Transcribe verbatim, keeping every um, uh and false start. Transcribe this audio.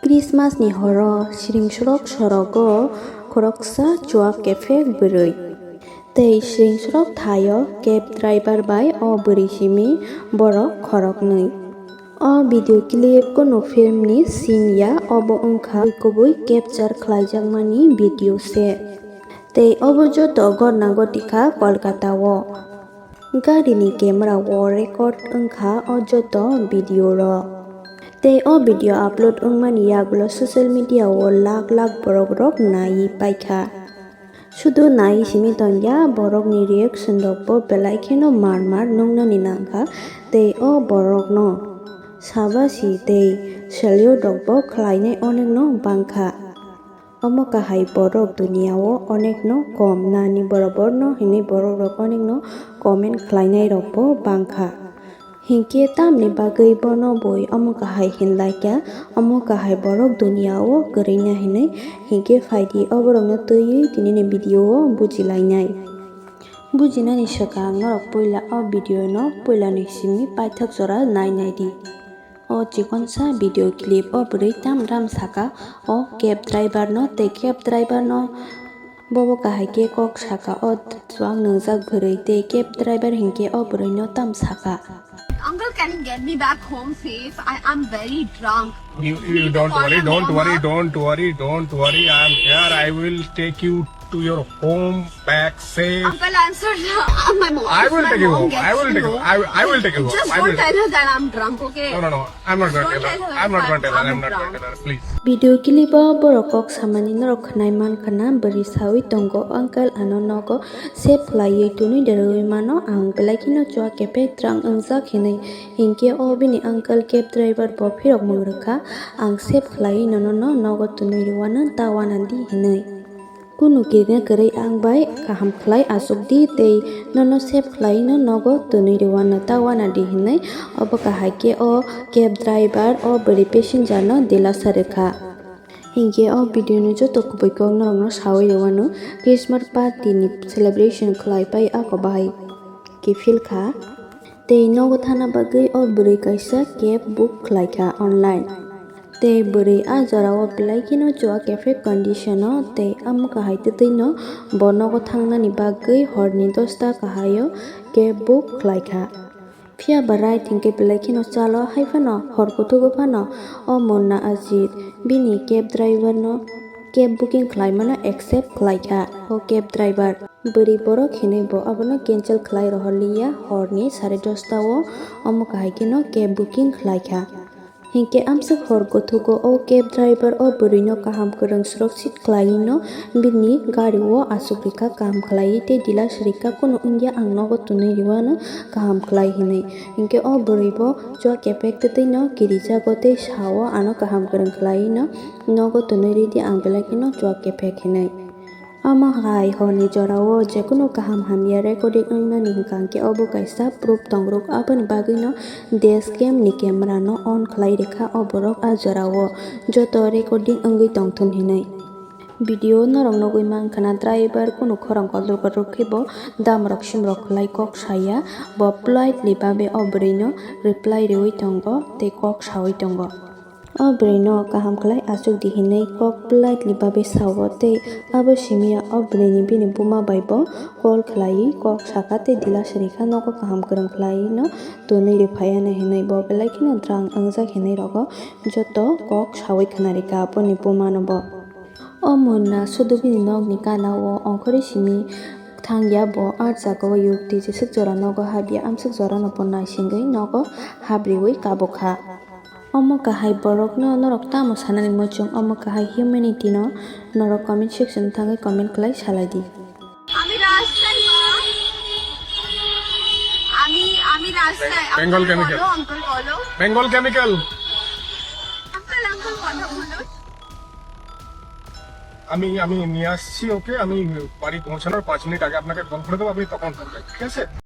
Christmas ni horo sringsorok sorogo khoroksa chuak kephek bwrwi. Tei sringsorok thaio cab driver bai o bwrwi simi borok khoroknwi. O video clip kunu film ni scene ya, obo wngkha kubui capture khlaijakmani video se. Tei obo joto gorna goti kha Kolkata o. Gari ni camera o record wngkha o joto video rok. Tei o video upload wngmani yagulo social media o lakh lakh borok rok naiwi paikha. Sudu naiwi simi tongya, borok ni reaction rok bo belai kheno mar mar nuknani nangkha. Tei o borok no sabasi tei salute rok bo khlainai onek no bangkha. Omo kahai borok duniya o onek no kom nani borok no hinwi borok rok onek no comment khlainai rok bo bangkha. Hinkhe tamni bagwi bono bui omo kahai hinlaikha, omo kahai borok duniya o kwrwina hinwi. Hinkhe phaidi o borok no twiwi tinini video o bujilainai. Bujinani swkang norok puila o video no puila ni simi paithak jora nai nai di. O chikonsa video clip o bwrwi tam ram saka o cab driver no, tei cab driver no bobo kahai khe kok saka o chuak nwngjak bwrwi, tei cab driver hinkhe o bwrwi no tam saka. Uncle, can you get me back home safe? I am very drunk. You, you don't worry, don't worry, don't worry, don't worry. I am here. I will take you to your home back safe. Uncle, I'm so drunk. My mom, I will take you home. I will take you. I will, I will take you home. Just don't tell her that I'm drunk, okay? No, no, no. I'm not gonna tell her. I'm not gonna tell her. I'm not gonna tell her. Please. Video clip o borok kok samani norok khwnai mankha na, bwrwi sawi tongo, "Uncle, ano nogo save khlaiwi twnwi rwui mano, ang belai kheno chuak kephek drunk wngjak," hinwi. Hinkhe o bini uncle cab driver bo phirok mung rwkha, "Ang save khlaiwi nono no nogo twnwi rwano, ta wana di," hinwi. Kunu kiriya kwrwi ang bai kaham khlai achuk di tei nono save khlai no nogo twnwi rwano ta wana di hinwi obo kahai khe o cab driver o bwrwi passenger no dilasa rwkha. Hinkhe o video no joto kubui kok norok no sawi rwano Christmas party ni celebration khlai pai ako bahai kiphil kha. Tei nogo thana bagwi o bwrwi kaisa cab book khlai kha online. Tei bwrwi a jora o belai kheno chuak kephek condition o tei amo kahai twtwi no bo nogo thangnani bagwi hor ni dosta kahai o cab book khlai kha. Phiya ba right hinkhe belai kheno chalo, hai phano hor kuthugo phano o Munna Ajit bini cab driver no cab booking khlai mano accept khlai kha o cab driver. Bwrwi borok hinwi bo abono cancel khlai rohor liya, hor ni sare dosta o omo kahai kheno cab booking khlai kha. Hinkhe amswk hor kuthugo o cab driver o bwrwi no kaham kwrwng srok sit khlaiwi no bini gari o achuk rikha, kaham khlaiwi tei dilas rikha, kunu wngya, ang nogo twnwi rwano kaham khlai hinwi. Hinkhe o bwrwi bo chuak kephek twtwi no kirijago tei sao ano kaham kwrwng khlaiwi no nogo twnwi ridi, ang belai kheno chuak kephek hinwi. Omo hai horni jorao jekunu kaham hamya recording wngnani hwnkha hwnkhe obo kaisa proof tongrok, aboni bagwino dashcam ni camera no on khlai rikha o borok a jorao. Joto recording wngwi tongthun hinwi. Video norok nugwi mankha na driver kunu khorang kotor kotor khe bo damrok simrok khlai kok saya, bo politely babe o bwrwino reply riwi tongo tei kok sawi tongo. O bwrwino kaham khlai achuk di hinwi kok politely babe sao tei abo simi ya o bwrwini bini buma bai bo call khlaiwi kok sakha tei dilas rikha, nogo kaham kwrwng khlaiwi no twnwi rwphaiya hinwi. Bo belai kheno drunk wngjak hinwi rogo joto kok sawi khna rikha aboni buma no bo. O Munna sudu bini nokni gana o ongkhorwi simi thangya, bo a jagao yukti jeswk jora nogo habya, amswk jora no bo naisingwi nogo habriwi kabukha. Omo kahai borokno norok tamo sanani muchung, omo kahai humanity no norok comment section thangwi comment khlai salai di. আমি রাস্তায় মা। আমি, আমি রাস্তায়। বেঙ্গল কেমিক্যাল। বলো, আঙ্কেল, বলো। Bengal chemical. Uncle, uncle, কথা বলুন। আমি, আমি নিয়ে আসছি ওকে, আমি বাড়ি পৌঁছানোর পাঁচ মিনিট আগে আপনাকে কল করে দেবো, আপনি তখন করবেন, ঠিক আছে?